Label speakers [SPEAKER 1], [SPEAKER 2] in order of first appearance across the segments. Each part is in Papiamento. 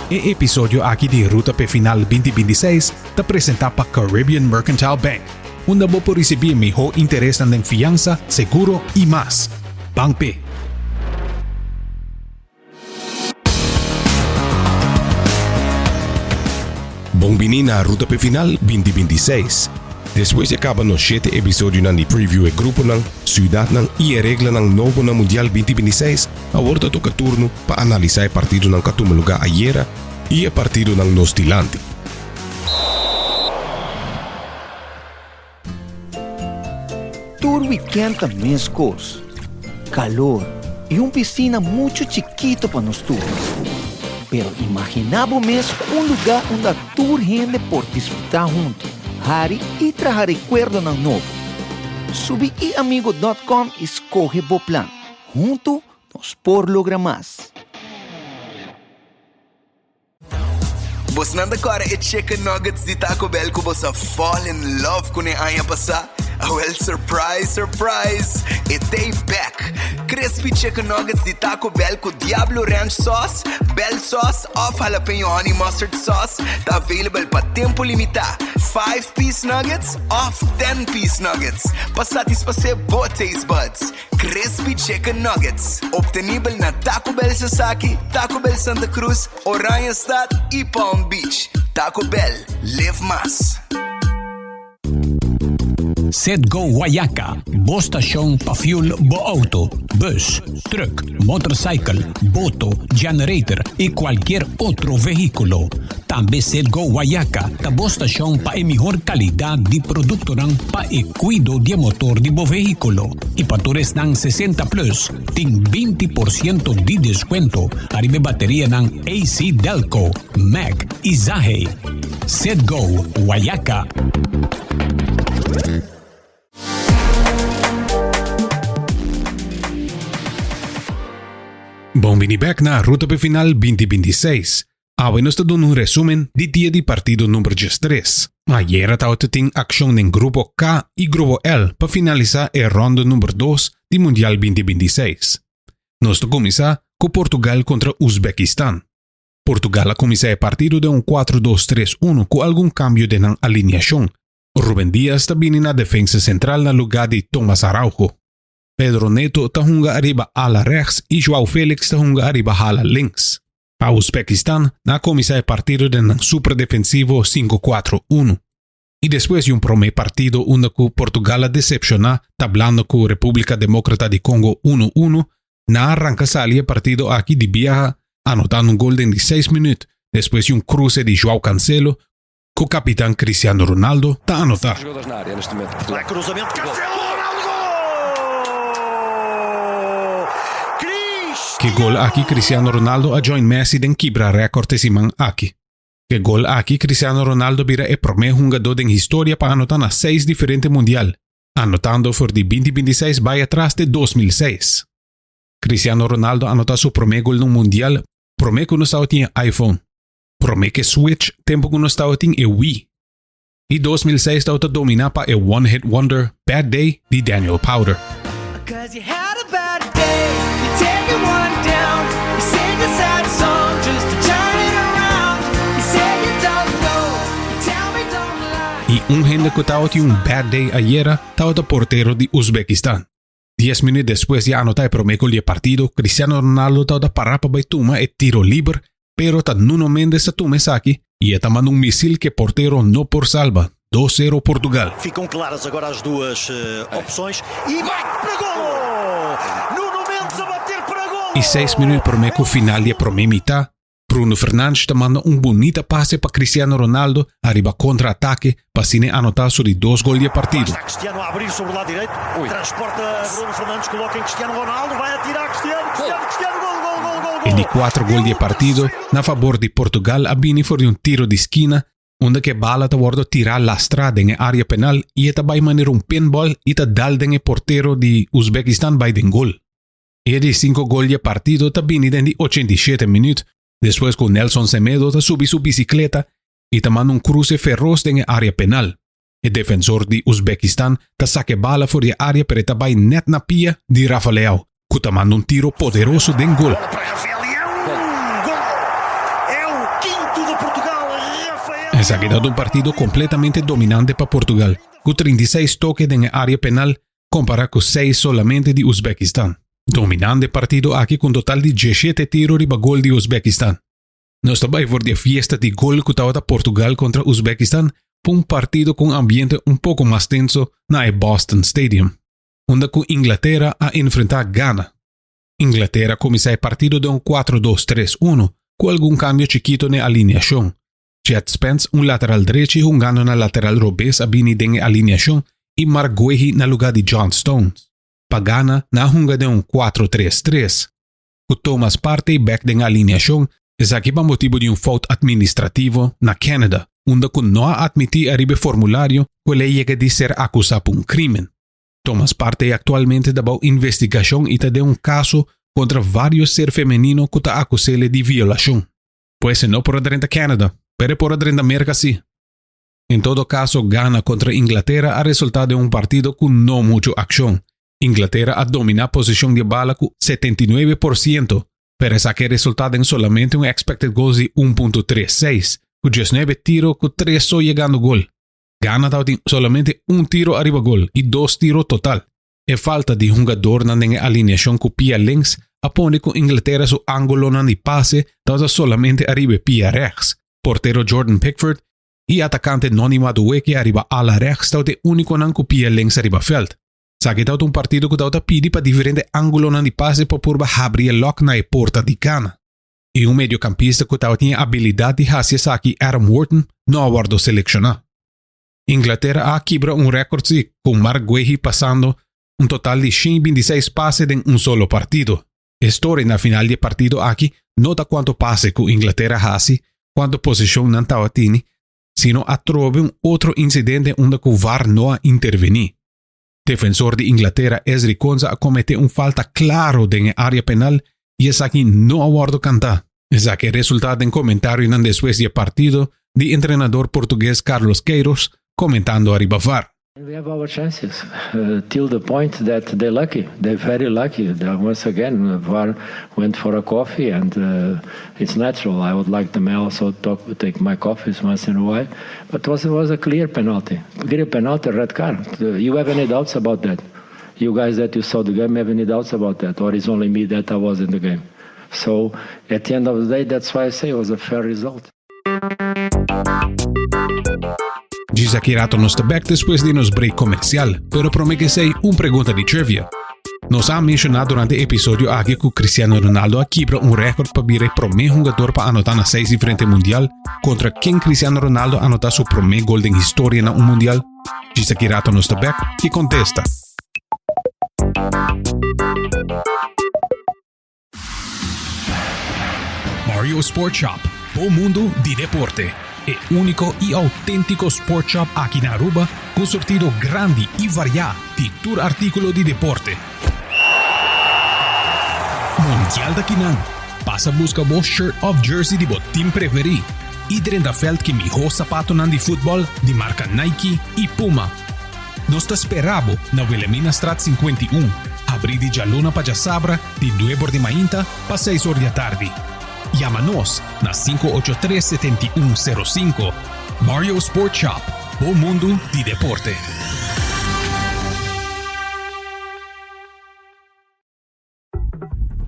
[SPEAKER 1] E episodio aki di Ruta p'e Final 2026 ta presenta pa Caribbean Mercantile Bank, unda bo por ricibi e miho interesnan den fiansa, seguro y mas. Ban p'e! Bon bini na Ruta p'e Final 2026. Despues di a caba nos shete episodionan di preview e gruponan, ciudadnan y e reglanan nobo na Mundial 2026, Awor ta toka turno pa analisá e partidonan ku a tuma lugá ayera i e partidonan nos dilanti.
[SPEAKER 2] Tur wikènt ta meskos, kalor i un pisina muchu chikito pa nos tur. Pero imaginá bo mes un lugá unda tur hende por disfrutá huntu, hari i traha rekuerdonan nobo. Subi iamigo dòt kòm i skohe bo plan. Huntu nos por logra mas.
[SPEAKER 3] Bosnan ta kòrda e chicken nuggets di Taco Bell ku bos a fall in love kuné aña pasá? Awèl surprise surprise, e t'ei bèk! Crispy chicken nuggets di Taco Bell ku Diablo Ranch sauce, Bell sauce òf jalapeño honey mustard sauce ta available pa tempu limitá. Five-piece nuggets òf ten-piece nuggets pa satisfasé bo taste buds. Crispy Chicken Nuggets, obtenibel na Taco Bell Sasaki, Taco Bell Santa Cruz, Oranjestad y Palm Beach. Taco Bell, live mas.
[SPEAKER 4] Set Go Wayaca, bo stashon pa fuel bo auto, bus, truck, motorcycle, boto, generator y cualkier otro vehiculo. Tambe Set Go Wayaca ta bo stashon pa e mihor calidad di productonan pa e cuido di e motor di bo vehiculo. Y pa tur esnan 60 plus tin 20 por ciento di descuento ariba e baterianan AC Delco, Mack y Zahe. Set Go Wayaca.
[SPEAKER 1] Bon bini bek na Ruta p'e Final 2026. Awe nos ta duna un resumen di dia di partido number 13. Ayera tabata tin accion den Grupo K y Grupo L pa finalisa e ronda number 2 di Mundial 2026. Nos ta cuminsa cu Portugal contra Uzbekistan. Portugal a cuminsa e partido den un 4-2-3-1 cu algun cambio den nan alineacion. Ruben Dias ta bini na defensa central na luga di Thomas Araujo. Pedro Neto ta hunga ariba ala rechts y Joao Felix ta hunga ariba hala links. Pa Uzbekistan, nan a kuminsá e partido den nan super defensivo 5-4-1. I despues di un promé partido unda ku Portugal a desepshoná tablando ku Repúblika Demókrata di Kongo 1-1, nan a ranka sali e partido aki di biaha anotando un gol den di seis minüt despues di un kruse di Joao Cancelo ku kapitan Cristiano Ronaldo ta anotá. Ke gol aki Cristiano Ronaldo a join Messi den kibra rèkòrt e siman aki. Ke gol aki Cristiano Ronaldo bira e promé hungadó den historia pa anotá na seis diferente mundial, anotando for di 2026 bai atras te 2006. Cristiano Ronaldo anotá su promé gol na un mundial promé ku nos tabatin e iPhone. Promé ke Switch tempu ku nos tabatin e Wii. I 2006 tabata dominá pa e one hit wonder Bad Day di Daniel Powter. I un hende ku tabatin un bad day ayera tabata portero di Uzbekistan. Dies minuut despues di a anotá e promé gol di e partido, Cristiano Ronaldo tabata pará pa bai tuma e tiro liber, pero ta Nuno Mendes ta tuma esaki i e ta manda un misil ku e portero no por salba. Dos sero Portugal.
[SPEAKER 5] Ficam claras agora as duas opções e bate para golo! Nuno Mendes a bater para golo!
[SPEAKER 1] I seis minuut promé ku final di e promé mitá, Bruno Fernandes ta manda un bunita pase pa Cristiano Ronaldo ariba kontra atake pa asina e anotá su di dos gol di e partido.
[SPEAKER 5] Cristiano a abrir sobre o lado direito, transporta Bruno Fernandes, coloca em Cristiano Ronaldo, vai atirar Cristiano, Cristiano, Cristiano, gol, gol, gol, gol, gol.
[SPEAKER 1] E di kuater gol di e partido na fabor di Portugal a bini for di un tiro di skina unda ku e bala ta wòrdu tirá lastrá den e área penal i e ta bai manera un pinball i ta dal den e portero di Uzbekistan bai den gol. E di sinku gol di e partido ta bini den di 87 minuut, despues ku Nelson Semedo ta subi su bisikleta i ta manda un kruse feros den e área penal. E defensor di Uzbekistan ta saka e bala for di e área pero e ta bai nèt na pia di Rafa Leao, ku ta manda un tiro poderoso den gol. Esaki ta un partido completamente dominante pa Portugal, cu 36 toque den area penal compara cu 6 solamente di Uzbekistan. Dominante partido aki cu un total di 17 tiro riba gol di Uzbekistan. Nos ta bay for di fiesta di gol cu tabata Portugal contra Uzbekistan pa un partido cu un ambiente un poco mas tenso na e Boston Stadium, unda cu Inglaterra a enfrenta Ghana. Inglaterra a cuminsa e partido den un 4-2-3-1 cu algun cambio chikito na e alineacion. Djed Spence, un lateral drechi hungando na lateral robes a bini den e alineacion y Marc Guehi na lugar di John Stones. Pa Ghana, nan a hunga den un 4-3-3. Cu Thomas Partey bek den alineacion, esaki pa motibo di un fout administrativo na Canada, unda cu no a admiti ariba e formulario cu el a yega di ser acusa pa un crimen. Thomas Partey actualmente ta bou investigacion y ta den un caso contra varios ser femenino cu ta acusele di violacion. Pues e no por a drenta Canada, pero e por a drenta Merca si. En todo caso Ghana contra Inglatera a resulta den un partido cu no mucho accion. Inglatera a domina posicion di e bala cu 79%, pero esaki a resulta den solamente un expected goals di 1.36, cu 19 tiro cu 3 so yegando gol. Ghana tabatin solamente un tiro ariba gol y dos tiro total. E falta di hungadornan den e alineacion cu pia links a pone cu Inglatera su angulonan di pase tabata solamente ariba e pia rechts. Portero Jordan Pickford y atacante Noni Madueke ariba ala rechts tabata e uniconan cu pia links ariba veld. Esaki tabata un partido cu tabata pidi pa diferente angulonan di pase pa purba habri e lok na e porta di Ghana. Y un mediocampista cu tabatin e abilidad di haci esaki, Adam Wharton, no a wordo selecciona. Inglaterra a kibra un record si, cu Marc Guehi pasando un total di 126 pase den un solo partido. E story na final di e partido aki no ta cuanto pase cu Inglaterra haci, cuanto posicion nan tabatini, sino atrobe un otro incidente unda cu VAR no a interveni. Defensor di Inglaterra Ezri Konsa a comete un falta claro den e area penal y esaki no a wordo canta. Esaki a resulta den comentarionan despues di e partido di entrenador portugues Carlos Queiroz comentando ariba VAR.
[SPEAKER 6] We have our chances till the point that they lucky, they very lucky. Once again, VAR went for a coffee and it's natural. I would like them also talk, take my coffees once in a while. But it was a clear penalty, clear penalty, red card. You have any doubts about that? You guys that you saw the game have any doubts about that? Or it's only me that I was in the game? So at the end of the day, that's why I say it was a fair result.
[SPEAKER 1] Djis aki rato nos ta bek despues di nos break comercial, pero prome ke esey un pregunta di trivia. Nos a menciona durante e episodio aki cu Cristiano Ronaldo a kibra un record pa bira e prome hungador pa anota na seis diferente mundial. Contra ken Cristiano Ronaldo a anota su prome gol den historia na un mundial? Djis aki rato nos ta bek ki contesta. Mario Sport Shop, bo mundo di deporte. E unico y autentico sport shop aki na Aruba cu surtido grandi y varia di tur articulo di deporte. Mundial ta kinan. Pasa busca bo shirt of jersey di bo team preferi y drenta veld ki miho zapatonan di futbol di marca Nike y Puma. Nos ta spera bo na Wilhelminastraat 51, habri di djaluna pa djasabra di nuebe or di mainta pa seis or di atardi. Yama nos na 583 7105. Mario Sport Shop, bo mundu di deporte.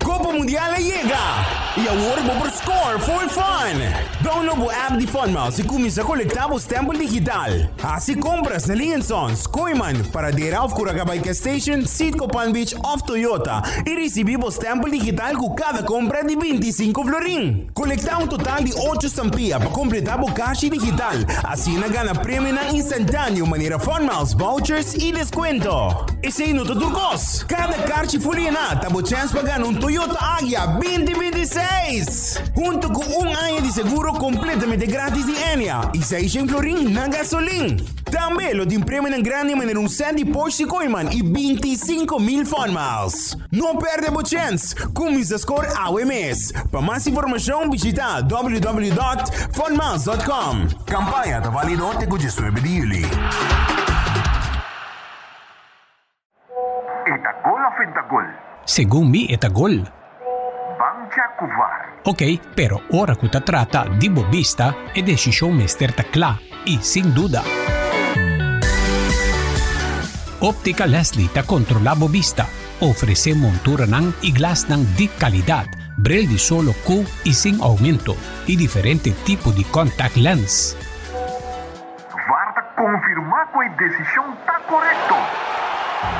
[SPEAKER 7] Copa Mundial a yega! Y awor bo por score for fun! Download bo app di FunMiles y cuminsa colecta bo stempel digital. Haci compras na Lee Sons, Kooyman, Paradera of Curacabay Gas Station, Citgo Palm Beach of Toyota y ricibi bo stempel digital cu cada compra di 25 florin. Colecta un total di ocho stampia pa completa bo cashi digital, asina gana premionan instantaneo manera FunMiles vouchers y descuento. Esey no ta tur cos! Kada karchi fuliená ta bo chèns pa gana un Toyota Agya 2026! Hunto ku un aña di seguro kompletamente gratis di Enya i seishen florin na gasolin. Tambe lo tin premionan grandi manera un sèt di Porsche di Kooiman i 25,000 Fun Miles. No pèrdè bo chèns! Kuminsá skor awe mes! Pa mas informashon bishitá www.funmiles.com.
[SPEAKER 3] Kampaña ta válido te ku 19 di yüli.
[SPEAKER 8] E ta gol of e ta gol?
[SPEAKER 4] Segun mi e ta gol.
[SPEAKER 8] Ban. check ku var.
[SPEAKER 4] Ok, pero ora ku ta trata di bo bista, e desishon mester ta kla i sin duda. Optica Leslie ta kontrolá bo bista, ofresé monturanan i glasnan di kalidat, bril di solo ku i sin oumento i diferente tipo di contact lens.
[SPEAKER 8] Var ta konfirmá ku e desishon ta korekto.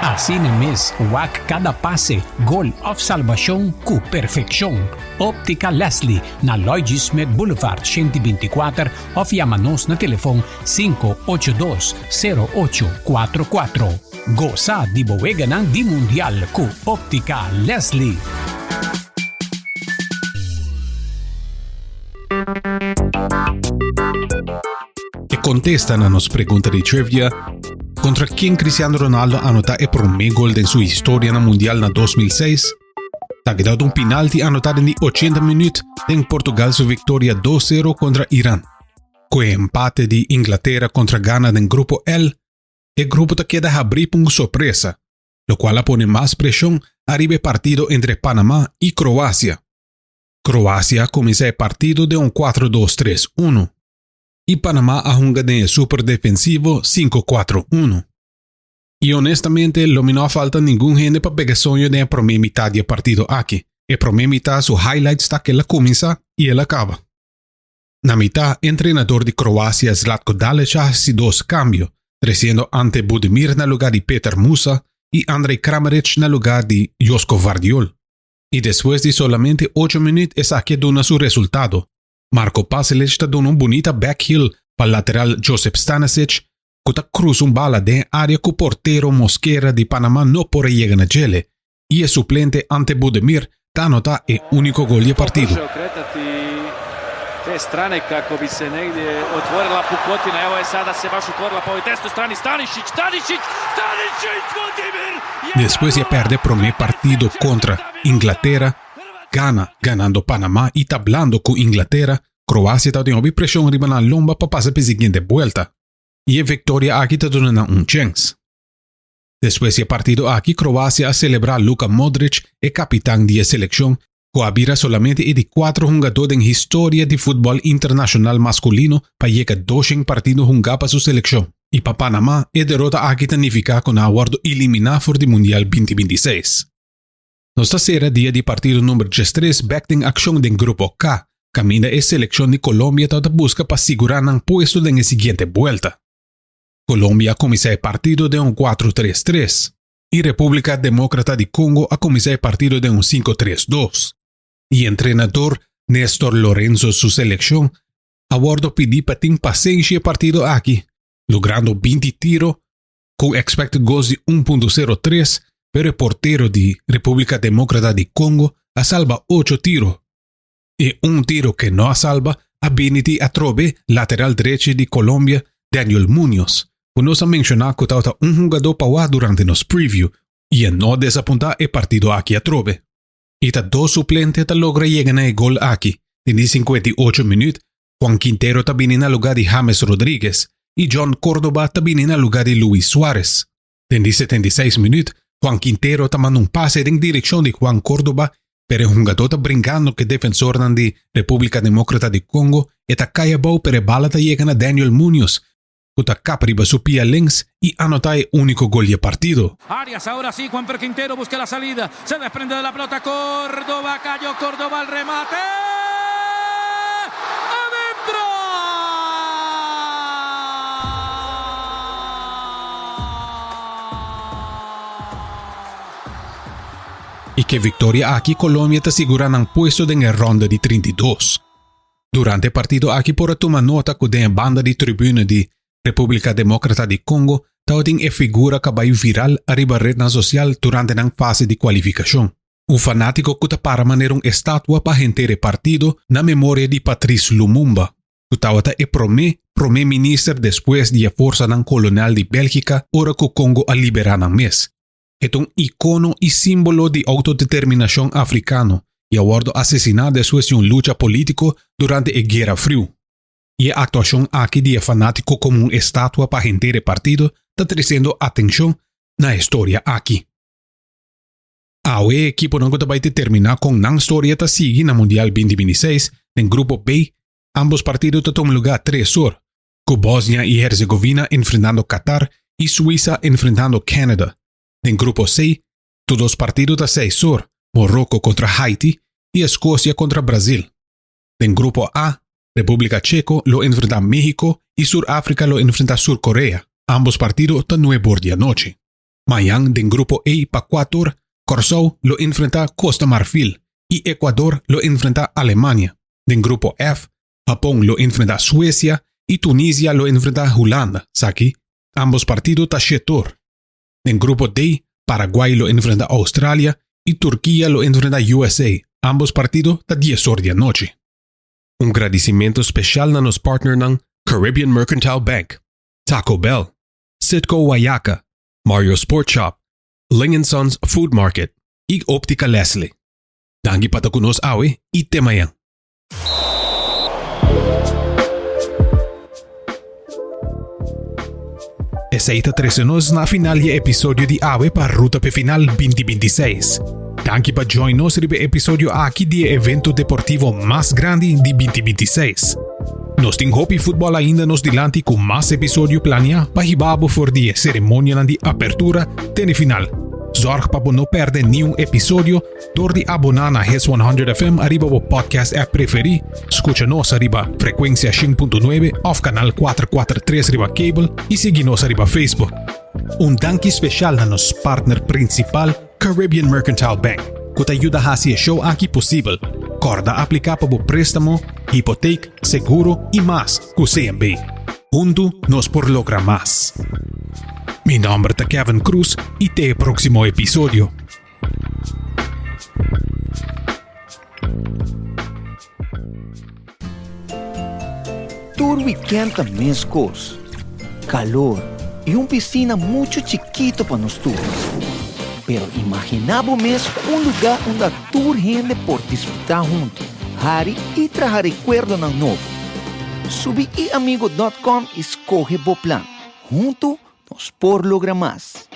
[SPEAKER 4] Asina mes, wak kada pase, gol òf salbashon ku perfekshon. Optica Leslie na Lloyd G. Smith Boulevard 124 òf yama nos na telefon 582 0844. Gosa di bo weganan di Mundial ku Optica Leslie.
[SPEAKER 1] E kontesta na nos pregunta di trivia, Kontra ken Cristiano Ronaldo anotá e promé gol den su historia na Mundial na 2006? Ta keda un penalti anotá den di 80 minüt den Portugal su viktoria 2-0 kontra Iran. Ku e empate di Inglatera kontra Ghana den grupo L, e grupo ta keda habrí pa un sorpresa, lokual a pone mas preshon ariba e partido entre Panamá i Kroasia. Kroasia a kuminsá e partido den un 4-2-3-1 i Panamá a hunga den e super defensivo 5-4-1. I honestamente lo mi no a falta ningun hende pa pega soño den e promé mitá di e partido aki. E promé mitá su highlights ta ku el a kuminsá i el a kaba. Na mitá entrenador di Kroasia Zlatko Dalic a hasi dos kambio, tresiendo Ante Budimir na lugá di Petar Musa i Andrej Kramaric na lugá di Josko Gvardiol. I despues di solamente ocho minüt esaki a duna su resultado. Marko Pasalic ta duna un bunita backheel pa lateral Josip Stanisic ku ta krusa un bala den e área ku portero Mosquera di Panama no por a yega na djele i e suplente Ante Budimir ta anotá e úniko gol di e partido.
[SPEAKER 9] Te strane kako bi se negdje otvorila pukotina. Evo je sada se baš otvorila po ovoj desnoj strani Stanišić, Stanišić, Stanišić, Budimir!
[SPEAKER 1] Despues di a perde prome partido kontra Inglatera, Gana ganando Panama i tablando ku Inglatera, Kroasia tabatin hopi preshon riba nan lomba pa pasa p'e siguiente buelta. I e viktoria aki ta duna nan un chèns. Despues di e partido aki Kroasia a selebrá Luka Modric, e kapitan di e selekshon, ku a bira solamente e di kuatro hungadó den historia di futbòl internashonal maskulino pa yega doshen partido hungá pa su selekshon. I pa Panamá e derota aki ta nifiká ku nan a wòrdu eliminá for di Mundial 2026. Nos ta sera dia di partido number 13 bèk den akshon den Grupo K, kaminda e selekshon di Colombia tabata buska pa sigurá nan puesto den e siguiente buelta. Colombia a kuminsá e partido den un kuatro tres tres. I Repúblika Demókrata di Kongo a kuminsá e partido den un sinku tres dos. I entrenador Néstor Lorenzo su selekshon a wòrdu pidí pa tin pasenshi e partido aki, logrando 20 tiro ku expected goals di 1.03, pero e portero di Repúblika Demókrata di Kongo a salba ocho tiro. E un tiro ke no a salba a bini di atrobe lateral drechi di Colombia Daniel Munoz, ku nos a menshoná ku tabata un hungadó pa wak durante nos preview i e no a desapuntá e partido aki atrobe. I ta dos suplente ta logra yega na e gol aki. Den di 58 minüt Juan Quintero ta bini na lugá di James Rodriguez i Jhon Cordoba ta bini na lugá di Luis Suarez. Den di 76 minüt Juan Quintero ta manda un pase den direkshon di Juan Cordoba pero e hungadó ta bringando ku e defensornan di Repúblika Demókrata di Kongo, e ta kai abou pero e bala ta yega na Daniel Munoz ku ta kap riba su pia links i anotá e úniko gol di e partido.
[SPEAKER 9] Arias ahora sí, Juan Per Quintero busca la salida, se desprende de la pelota Córdoba, cayó Córdoba al remate. ¡Adentro!
[SPEAKER 1] I ku e viktoria aki Colombia ta sigurá nan puesto den e ronda di 32. Durante e partido aki por a tuma nota ku den e banda di tribune di Repúblika Demókrata di Kongo tabatin e figura ku a bai viral ariba retnan sosial durante nan fase di kualifikashon. Un fanátiko ku ta para manera un estatua pa henter e partido na memoria di Patrice Lumumba, ku tabata e promé promé minister despues di e forsanan kolonial di Bélgika ora ku Kongo a liberá nan mes. E ta un ikono i símbolo di outodeterminashon afrikano i a wòrdu asesiná despues di un lucha polítiko durante e Guera Friu. I e aktuashon aki di e fanátiko komo un estatua pa henter e partido ta tresiendo atenshon na e storia aki. Awe e ekiponan ku ta bai determiná kon nan storia ta sigui na Mundial 2026 den Grupo B. Ambos partido ta tuma lugá tres or, ku Bosnia i Herzegovina enfrentando Qatar i Suisa enfrentando Canada. Den Grupo C, tur dos partido ta seis or, Morocco kontra Haiti i Eskosia kontra Brazil. Den Grupo A, Republika Cheko lo enfrentá Mexico i Sur Afrika lo enfrentá Sur Korea. Ambos partido ta nuebe or di anochi. Mañan den Grupo E pa kuator, Kòrsou lo enfrentá Kosta Marfil i Ecuador lo enfrentá Alemania. Den Grupo F, Hapon lo enfrentá Suesia i Tunisia lo enfrentá Hulanda, saki ambos partido ta shetor. Den Grupo D, Paraguay lo enfrentá Australia i Turkia lo enfrentá USA, ambos partido ta dies or di anochi. Un gradisimentu speshal na nos partnernan Caribbean Mercantile Bank, Taco Bell, Citgo Wayaca, Mario Sport Shop, Ling and Sons Food Market i Optica Leslie. Danki pa ta ku nos awe i te mañan. Esei ta trese nos na final di e episodio di awe pa Ruta p'e Final 2026. Danki pa join nos riba e episodio aki di e evento deportivo mas grandi di 2026. Nos tin hopi futbòl ainda nos dilanti ku mas episodio planiá pa hiba bo for di e seremonianan di apertura te na e final. Zòrg pa bo no pèrdè niun episodio dor di aboná na Hits 100 FM ariba bo podcast app preferí, skucha nos ariba frekuensia 100.9 òf kanal 443 riba kabel i sigui nos ariba Facebook. Un danki speshal na nos partner prinsipal Caribbean Mercantile Bank, ku ta yuda hasi e show aki posibel. Kòrda apliká pa bo préstamo, hipotek, seguro i mas ku CMB. Huntu nos por logra mas. Mi nòmber ta Kevin Cruz i te e próksimo episodio.
[SPEAKER 2] Tur weekend ta mescos. Calor y un piscina mucho chikito pa nos tur. Pero imagina bo mes un lugar unda tur hende por disfruta hunto, hari y traha recuerdonan nobo. Subi iamigo dot com y scoge bo plan. Hunto nos por logra mas.